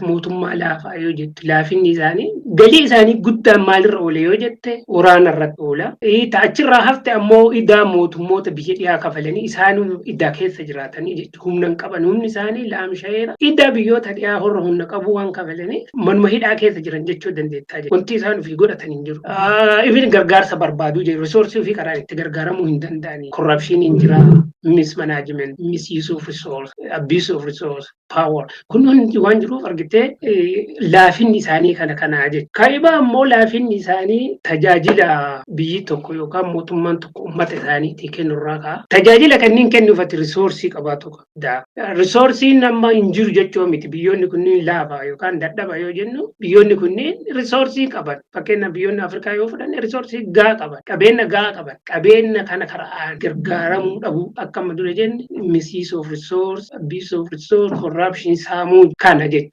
Mootummaa laafaa yoo jettu, laafinni isaanii galii isaanii guddaan maalirra oole yoo jette, waraana irratti oola. Achirraa hafte ammoo idaa mootummoota biyya dhiyaa kafalanii isaanuu idaa keessa jiraatanii jechuudha. Humna hin qaban, humni isaanii laamsha'eera. Idaa biyyoota dhiyaa horra humna qabu waan kafalanii manuma hidhaa keessa jiran jechuu dandeettaa jechuudha. Wanti isaan ofii godhatan hin jiru. Even gargaarsa barbaaduu jiru. Resource ofii karaan itti gargaaramuu hin danda'ani. Corruption hin jira. Mismanagement, misuse of resource, abuse of resource, power. Kun hundi waan jiruuf argitee laafinni isaanii kana kanaa jechuudha. Kaa'ibaa ammoo laafinni isaanii tajaajila biyyi tokko yookaan mootummaan tokko uummata isaaniitii kennurraa ka'a. Tajaajila kanneen kennuuf ati resource qabaatu qabda. Resourceiin amma hin jiru jechuu miti. Biyyoonni kunneen laafa yookaan dadhaba yoo jennu, biyyoonni kunneen resource qaban. Fakkeenyaaf, biyyoonni Afrikaa yoo fudhanne, resource gahaa qaban. Qabeenya gahaa qaban. Qabeenya kana karaan gargaaramuu dhabu, akka amma dura jenne, misuse of resource, abuse of resource, corruption, saamuu kana jechuudha.